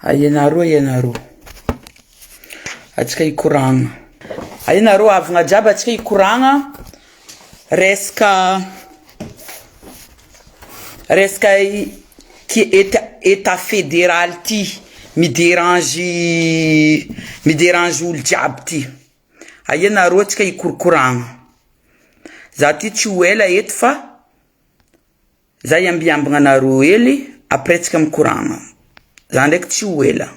Aia ianareo, atsika hikoragna. Aia nareo havagna jiaby atsika hikoragna resaka resaka ty état état fédéral ty mi-dérange mi-dérange olo jiaby ty. Aia nareo atsika hikorokoragna. Za ty tsy ho ela eto fa za hiambiambigna anareo hely après tsika mikoragna. Za ndraiky tsy ho ela.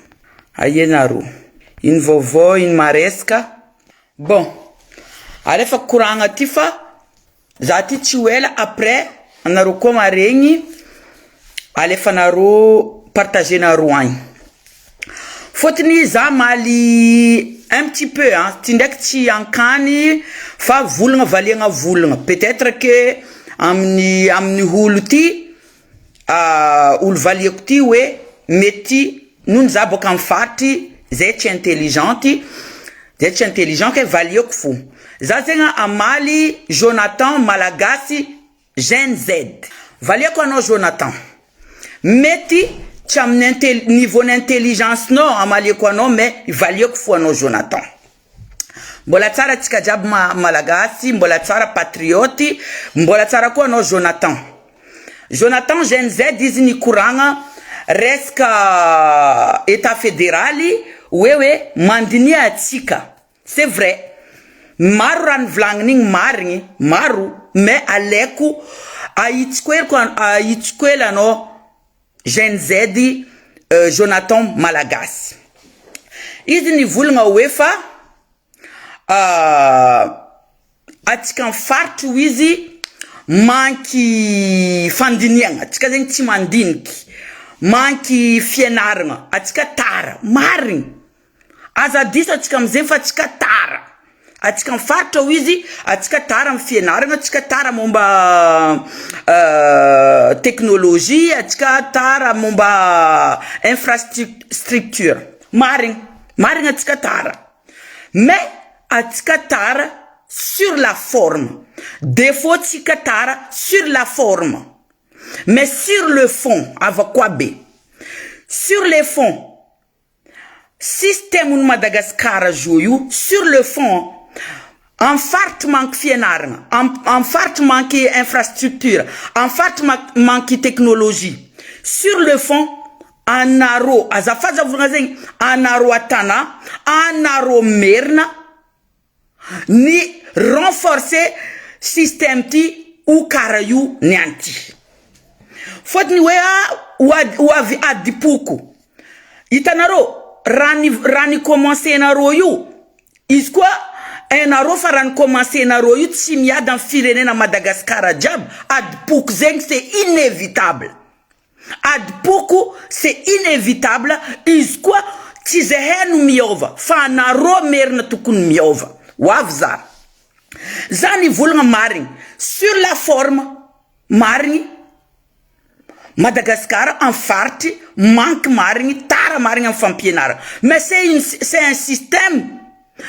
Aia nareo. Ino vaovao, ino maresaka. Bon, alefa koragna ty fa za ty tsy ho ela après anareo koa maregny alefanareo partagenareo agny. Fôtony za maly un petit peu hein, ty ndraiky tsy ankany fa volagna valiagna volagna. Peut-être que amin'ny olo ty olo valiako ty hoe mety noho za boaka amin'ny faritry zay tsy intelligente, zay tsy intelligent ke valiako fo. Za zegny amaly Jonathan Malagasy Gen Z. Valiako anao Jonathan. Mety tsy amin'ny niveau d'intelligence-nao amaliako anao mais valiako fo anao Jonathan. Mbola tsara atsika jiaby malagasy, mbola tsara patriote, mbola tsara koa anao Jonathan. Jonathan Gen Z izy nikoragna resaka état fédéraly hoe mandinia atsika. C'est vrai. Maro raha nivolagniny igny marigny, maro, mais alaiko ahitsiko hely ahitsiko hely anao Gen Z Jonathan Malagasy. Izy nivolagna hoe fa atsika amin'ny faritry ho izy manky fandiniagna, atsika zegny tsy mandiniky, manky fianaragna, atsika tara, marigny. Aza diso atsika amizay fa atsika tara. Atsika amin'ny faritra ho izy, atsika tara amin'ny fianaragna, atsika tara momba teknôlôjia, atsika tara momba infrastructure. Marigny, marigny atsika tara. Mais atsika tara sur la forme. Défaut tsika tara sur la forme. Mais sur le fond, avako aby. Sur le fond, système ny Madagasikara zo io sur le fond amin'ny faritry manky fianarana, amin'ny faritry manky infrastructure, amin'ny faritry manky technologie. Sur le fond, anareo azafady volagna zegny, anareo Atana, anareo Merina ny renforcer système ty ho karaha io niany ty. Fôtony hoe ho avy adipoko. Hitanareo raha ny commencenareo io izy koa hainareo fa raha ny commencenareo io tsy miady amin'ny firenena Madagasikara jiaby, adipoko zegny c'est inévitable. Adipoko c'est inévitable izy koa tsy zahay no miôva fa anareo Merina tokony miôva. Ho avy za. Za nivolagna marigny sur la forme marigny Madagasikara amin'ny faritry manky marigny tara marigny amin'ny fampianarana. Mais c'est un système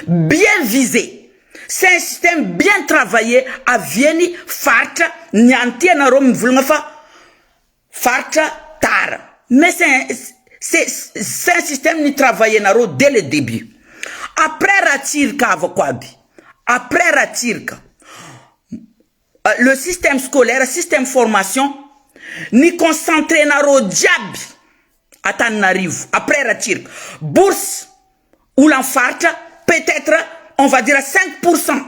bien visé. C'est un système bien travaillé aviany faritra niany ty anareo mivolagna fa faritra tara. Mais c'est un système ni travaillenareo dès le début. Après Ratsiraka avako aby. Après Ratsiraka. Le système scolaire, système formation ni concentrenareo jiaby Antananarivo après Ratsiraka. Bourse olo amin'ny faritra peut-être on va dire à 5%.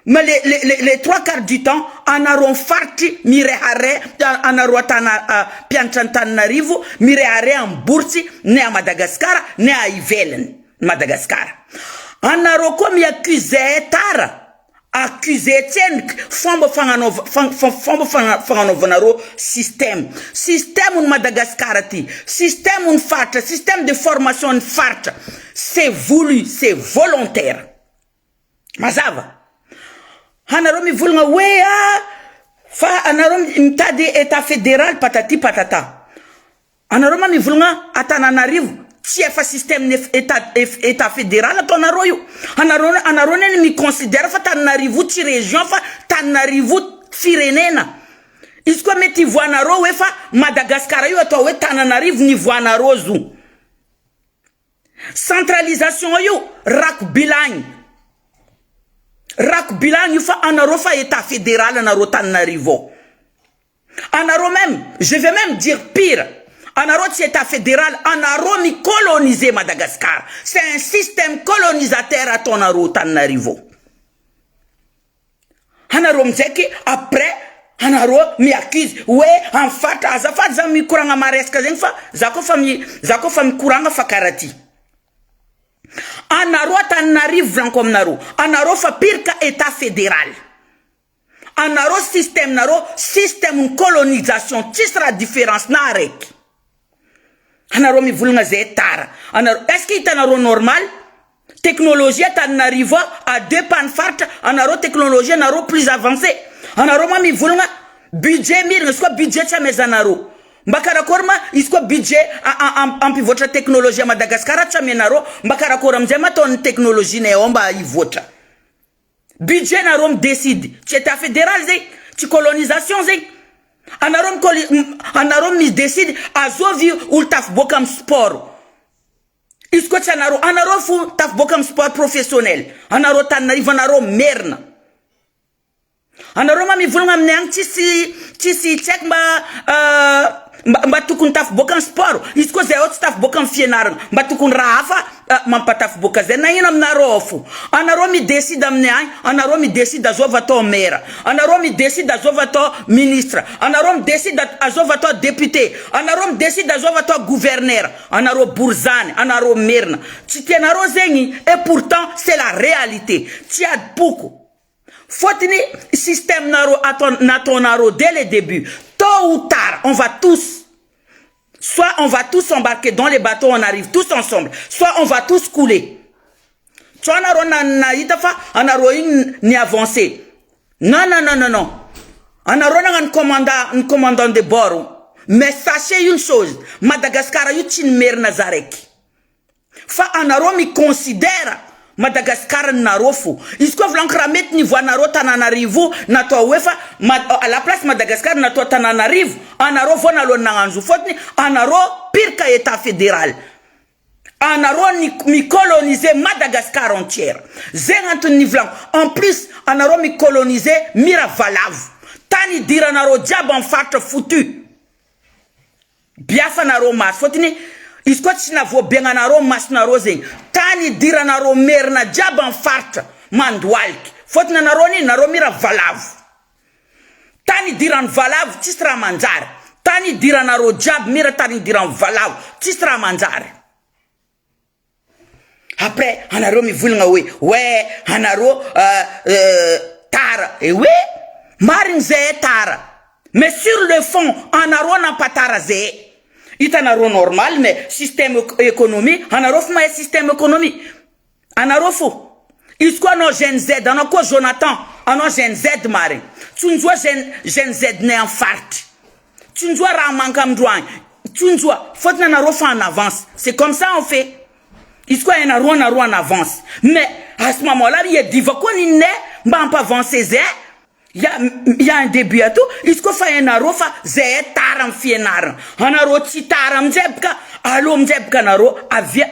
Mais les trois quarts du temps anareo amin'ny faritry mirehareha anareo atana mpianatra Antananarivo mirehareha amin'ny bourse ne à Madagasikara ne à ivelany Madagasikara. Anareo koa mi-accuse tara accuse tsendriky fomba fagnanaova fomba fagnanaovanareo système système ny Madagasikara ty, système ny faritra, système de formation ny faritra, c'est voulu, c'est volontaire. Mazava anareo mivolagna hoe a fa anareo mitady état fédéral patati patata, anareo ma mivolagna Antananarivo tsy efa système état fédéral ataonareo io. Anareo neny miconsidère fa Tananarivo tsy région fa Tananarivo firenena izy koa mety ivoanareo hoe fa Madagasikara io atao hoe Tananarivo nivoanareo zo. Centralisation io rako bilagny. Rako bilagny io fa anareo fa état fédéral anareo Tananarivo ao. Anareo même, je vais même dire pire, anareo tsy état fédéral, anareo mi-coloniser Madagascar. C'est un système colonisateur ataonareo Tananarivo. Anareo aminjaiky après anareo mi-accuse hoe amy faritra. Azafady, za mikoragna maresaka zegny fa za koa fa mi za koa fa mikoragna fa karaha ty. Anareo Antananarivo, volaniko aminareo, anareo fa pire ka état fédéral. Anareo système nareo, système colonisation, tsisy raha différence na araiky. Anareo mivolagna zay tara anareo, est ce que hitanareo normal technologie Antananarivo à deux pas ny faritra? Anareo technologie anareo plus avancé, anareo ma mivolagna budget mirina. Izy koa budget tsy amezanareo, mba karakory ma izy koa budget ampivoatra technologie Madagasikara tsy amenareo, mba karakory amizay ma ataon'ny technologie nay ao mba hivoatra? Budget nareo midécide, tsy état fédéral zegny, tsy colonisation zegny. Anareo anareo midécide azovy olo tafiboaka amy sport. Izy koa tsy anareo, anareo fo tafiboaka amy sport professionnel. Anareo Tananarivo, anareo merina, anareo ma mivolagna aminay agny tsisy tsy haiko mba tokony tafiboaka amy sport. Izy koa zay ao tsy tafiboaka amy fianarana, mba tokony raha hafa mampatafiboaka zay na ino aminareo ao fo. Anareo midécide aminay agny, anareo midécide azova atao maire, anareo midécide azova atao ministre, anareo midécide azova atao député, anareo midécide azova atao gouverneur. Anareo borzany, anareo merina, tsy tianareo zegny et pourtant c'est la réalité. Tsy adipoko fôtony système nareo atao nataonareo dès le début. Tôt ou tard, on va tous, soit on va tous embarquer dans les bateaux, on arrive tous ensemble, soit on va tous couler. Tso anareo na nahita fa anareo igny ny avancé. Non, non, non, non, non, anareo nagnano commandant, ny commandant de bord. Mais sachez une chose, Madagasikara io tsy ny merina za raiky fa anareo miconsidère Madagasikara ninareo fo. Izy koa volaniko raha mety niveau anareo Tananarivo natao hoe fa à la place Madagasikara natao Tananarivo, anareo vao nalohany nagnano zo fôtony anareo pire ka état fédéral. Anareo ny micoloniser Madagascar entière zegny antony ny volaniko. En plus anareo micoloniser mira valavo tany idiranareo jiaby amy faritra foutu biafa anareo maso fôtony izy koa tsy navoabiagnanareo masonareo zegny tany idiranareo merina jiaby amy faritra mandoaliky fôtony anareo niny nareo mira valavo tany idirany valavo tsisy raha manjary. Tany idiranareo jiaby mira tany idirany valavo tsisy raha manjary. Après anareo mivolagna hoe anareo tara e hoe marigny zay tara, mais sur le fond anareo nampatara zay. Hitanareo normal, mais système économie anareo fo mahay système économie anareo fo. Izy koa anao Gen Z, anao koa Jonathan, anao Gen Z marigny, tsonjoa Gen Z nay amy faritry tsonjoa raha manka amindro agny tsonjoa fôtony anareo fa en avance. C'est comme ça on fait. Izy koa hainareo, anareo en avance, mais à ce moment là iadiva koa ninay mba hampavancer zay. Y a un début à tout. Izy koa fa hainareo fa zay tara amy fianarana, anareo tsy tara aminjay boka aloha aminjay boka anareo avia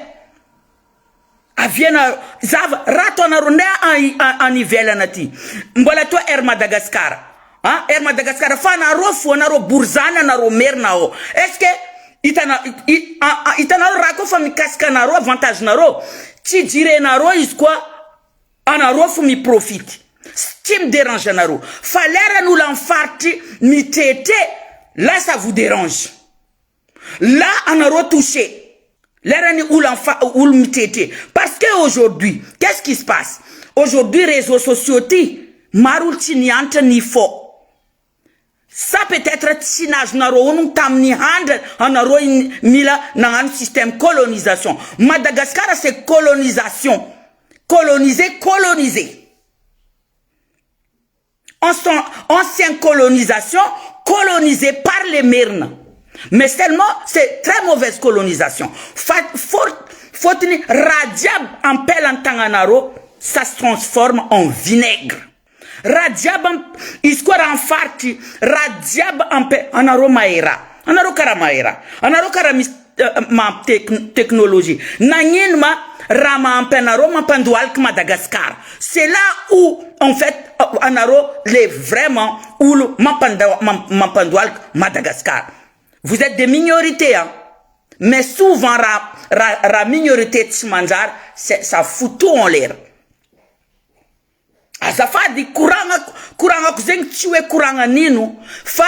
aviana zava raha ataonareo ndray an ivelana aty mbola atao Air Madagascar ah Air Madagascar fa anareo fo, anareo borzany, anareo merina ao. Est ce que hitana hitanareo raha koa fa mikasika anareo avantage nareo tsy jirenareo? Izy koa anareo fo miprofity, tsy midérange anareo fa leran'olo amy faritry mitretre, là ça vous dérange, là anareo touché lerany olo olo mitretre. Parce que aujourd'hui, qu'est-ce qui se passe aujourd'hui? Réseaux sociaux ty maro olo tsy nianatra ny fo sa peut-être tsy nazonareo onogno tamin'ny handra anareo mila nagnano système colonisation. Madagascar, c'est colonisation, colonisé, colonisé, ancienne colonisation, colonisé par les Merina, mais seulement c'est très mauvaise colonisation. Fôtony raha jiaby ampela an-tagnanareo, ça se transforme en vinaigre. Raha jiaby izy koa raha mifaritry raha jiaby ampe anareo mahay raha anareo karaha mahay raha anareo karaha misy. mahampy technologie? Nagnino ma raha mahampy anareo mampandohaliky Madagascar? C'est là où en fait anareo le vraiment olo mampandohaliky Madagascar. Vous êtes des minorités hein, mais souvent raha raha raha minorité tsy manjary, ça fout tout en l'air. Azafady, koragnako koragnako zegny tsy hoe koragna nino fa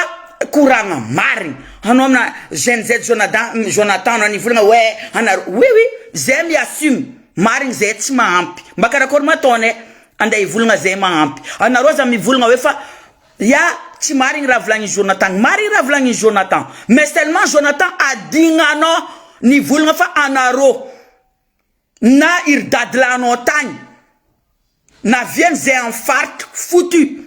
koragna marigny. Anao amina Gen Z, Jonathan, Jonathan, anao nivolagna hoe anareo, oui, zay miassume marigny, zay tsy mahampy. Mba karakory ma ataonay andeha hivolagna zay mahampy? Anareo za mivolagna hoe fa ya tsy marigny raha volagny Jonathan, marigny raha volagny Jonathan, mais seulement Jonathan adignanao nivolagna fa anareo na iry dadilanao tagny naviany zay amy faritry foutu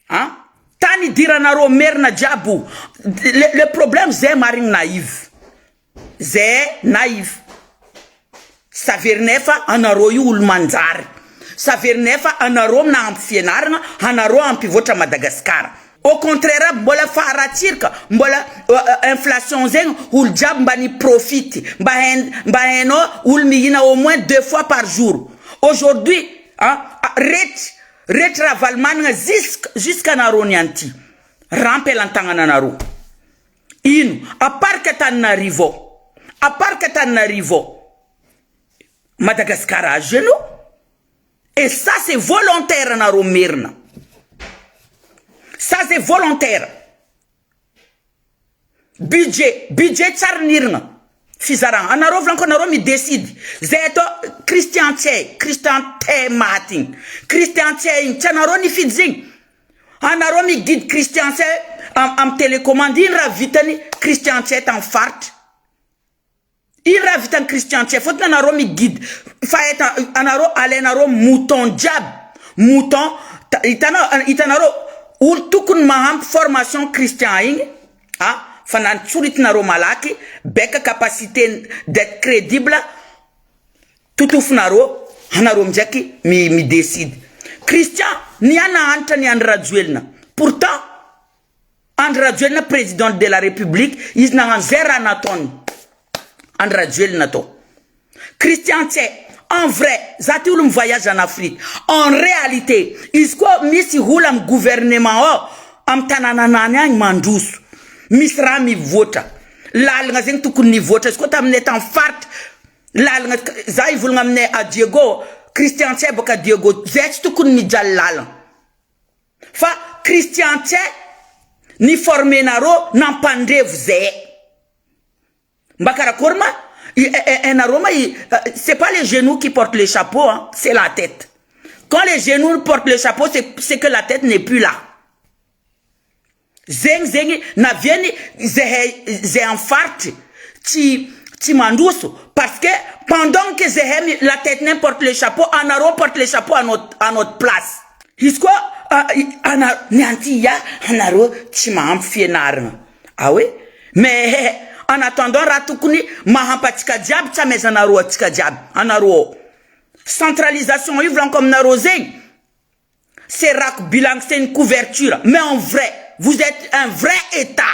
an tany idiranareo merina jiaby. Le problème, zay marigny naïve, zay naïve saverinay fa anareo io olo manjary, saverinay fa anareo nahampy fianarana, anareo ampivoatra Madagasikara. Au contraire aby mbola faharatsirika, mbola inflation zegny olo jiaby mba ni profite, mba hain mba hainao olo mihina au moins deux fois par jour. Aujourd'hui ah retry retry raha valimanana jusqu'à anareo niany ty rampy alantagnana anareo ino aparika Antananarivo ao, aparika Antananarivo ao, Madagascar à genoux. Et ça, c'est volontaire anareo merina, ça c'est volontaire. Budget tsary nirina fizaragna anareo volaniko, anareo midécide zay atao. Christian Ntsay, Christian Ntsay maty igny, Christian Ntsay igny tsy anareo nifidy zegny, anareo miguide Christian Ntsay amy télécommande. Ino raha vitany Christian Ntsay tamy faritra ino raha vitany Christian Ntsay? Fôtony anareo miguide fa eta anareo alainareo mouton jiaby, mouton hitanao, hitanareo olo tokony mahampy formation Christian igny ah fa nantsoritinareo malaky beka capacité d'être crédible totofinareo anareo amindraiky mi midécide. Christian niana anitra ny Andry Rajoelina, pourtant Andry Rajoelina président de la République izy nagnano zay raha nataony Andry Rajoelina atao. Christian Ntsay, en vrai, za ty olo mivoyage en Afrique, en réalité izy koa misy olo amy gouvernement ao amy tanànanany agny mandroso, misy raha mivoatra, lalagna zegny tokony nivoatra izy koa taminay tamy faritra lalagna. Za ivolagna aminay a Diego, Christian Ntsay baka Diego zay tsy tokony mijaly lalagna fa Christian Ntsay ny formenareo nampandrevo zay. Mba karakory ma anareo ma? C'est pas les genoux qui portent le chapeau hein, c'est la tête. Quand les genoux portent le chapeau, c'est que la tête n'est plus là. Zegny zegny naviany zahay zay amy faritry tsy mandroso parce que pendant que zahay la tête n'importe le chapeau, anareo porte le chapeau à notre place. Izy koa ana niany ty ya anareo tsy mahampy fianarana ah oui, mais en attendant raha tokony mahampy atsika jiaby tsy amaizanareo atsika jiaby anareo. Centralisation io volaniko aminareo zegny, c'est rako bilang, c'est une couverture, mais en vrai vous êtes un vrai état,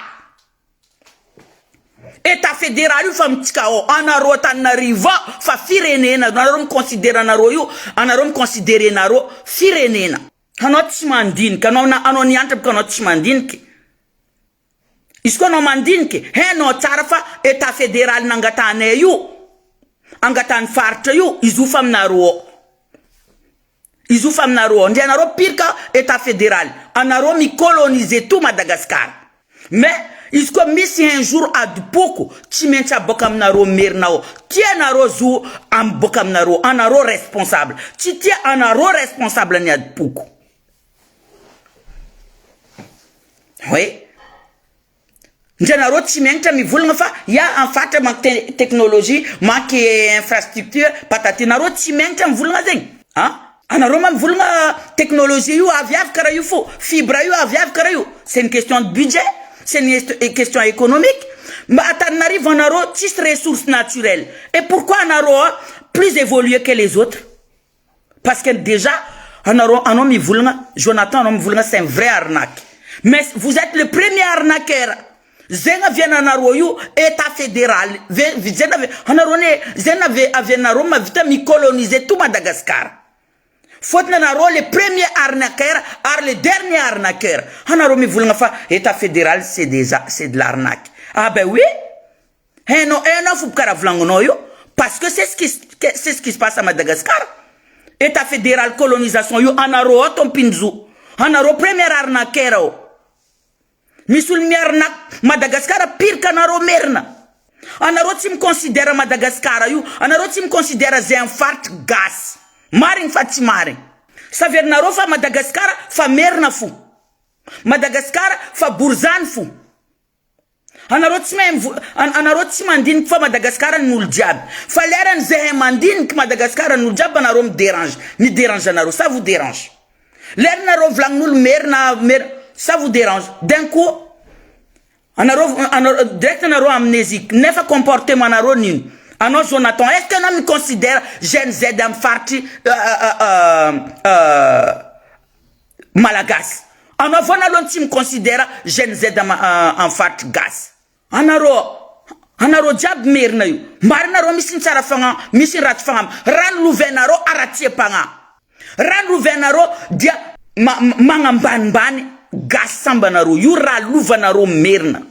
état fédéral io fa amitsika ao anareo Antananarivo ao fa firenena anareo miconsidère anareo io, anareo miconsidère nareo firenena. Anao tsy mandiniky anao na anao nianatra boka anao tsy mandiniky izy koa anao mandiniky hainao tsara fa état fédéral nangatanay io angatany faritra io izy io fa aminareo ao, izy io fa aminareo ao ndre anareo pire ka état fédéral anareo micoloniser tout Madagascar. Mais izy koa misy un jour adipoko tsy maintsy aboaka aminareo merina ao, tia anareo zo amiboaka aminareo, anareo responsable, tsy tia anareo responsable ny adipoko. Oui, ndre anareo tsy miagnatra mivolagna fa ya amy faritra manque technologie, manque infrastructure, patati. Nareo tsy miagnatra mivolagna zegny a anareo ma mivolagna technologie io aviavy karaha io fo fibre io aviavy karaha io. C'est une question de budget, c'est une question économique. Mba Antananarivo anareo tsisy ressources naturelles et pourquoi anareo plus évolué que les autres? Parce que déjà anareo anao mivolagna Jonathan, anao mivolagna c'est un vrai arnaque, mais vous êtes le premier arnaqueur. Zegny aviananareo io etat federal ve zegny ave anareo anie zegny ave avianareo mahavita mi coloniser tout Madagascar. Fôtony anareo le premier arnaqueur ary le dernier arnaqueur. Anareo mivolagna fa etat federal c'est des c'est de l'arnaque. Ah ben oui! Hainao hainao fo karaha volagninao io parce que c'est ce qui c'est ce qui se passe à Madagascar. Etat federal colonisation io anareo ao tompinjo. Anareo premier arnaqueur ao. Misy olo miarnaque Madagascar pire qu'anareo merina. Anareo tsy miconsidère Madagascar io, anareo tsy miconsidère zay amin'ny faritry gasy. Marigny fa tsy marigny. Saverinareo fa Madagascar fa merina fo. Madagascar fa borizany fo. Anareo tsy mahay anareo tsy mandiniky fa Madagascar ny olo jiaby. Fa lerany zahay mandiniky Madagascar ny olo jiaby anareo midérange, midérange anareo, ça vous dérange. Leranareo volagnin'olo merina merina, ça vous dérange. D'un coup anareo anareo direct anareo amnésique nefa comportement anareo nino. Anao Jonathan, est-ce que anao miconsidère Gen Z amin'ny faritry malagasy? Anao voanalohany tsy miconsidère Gen Z amin'ny faritry gasy. Anareo anareo jiaby merina io. Marinareo misy ny tsara fagnahy, misy ny ratsy fagnahy. Raha ny lovainareo aratsiam-pagnahy. Raha ny lovainareo dia magnambanimbany gasy sambanareo. Io raha lovanareo merina.